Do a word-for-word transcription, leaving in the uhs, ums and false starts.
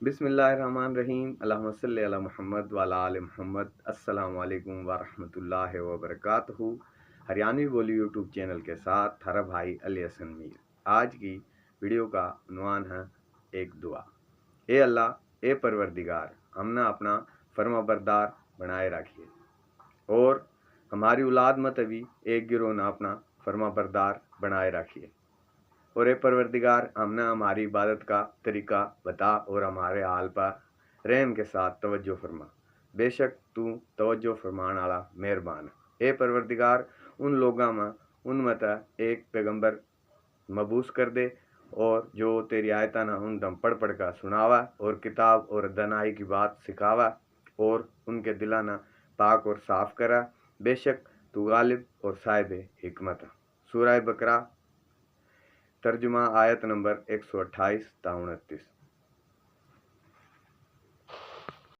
बिस्मिल्लाहिर्रहमानिर्रहीम, अल्लाहुम्मा सल्लि अला मुहम्मद व अला आले मुहम्मद। अस्सलाम वालेकुम व रहमतुल्लाहि व बरकातहू। हरियाणवी बोली YouTube चैनल के साथ थारा भाई अली हसन मीर। आज की वीडियो का उन्वान है एक दुआ। ए अल्लाह, ए परवरदिगार, हमने अपना फर्माबरदार बनाए रखिए और हमारी औलाद में तभी एक गिरोह ना अपना फर्माबरदार बनाए रखिए। और ए परवरदिगार, हमने हमारी इबादत का तरीका बता और हमारे हाल पर रहम के साथ तवज्जो फरमा। बेशक तू तवज्जो फरमान वाला मेहरबान है। ए परवरदिगार, उन लोगां में, उनमें तै एक पैगंबर मबूस कर दे और जो तेरी आयतां ना उन दम पढ़ पढ़ का सुनावा और किताब और दनाई की बात सिखावा और उनके दिलां ना पाक और साफ करा। बेशक तू गालिब और साहिब हिकमत है। सूरह बकरा, तर्जुमा, आयत नंबर एक सौ अट्ठाईस ता उनतीस।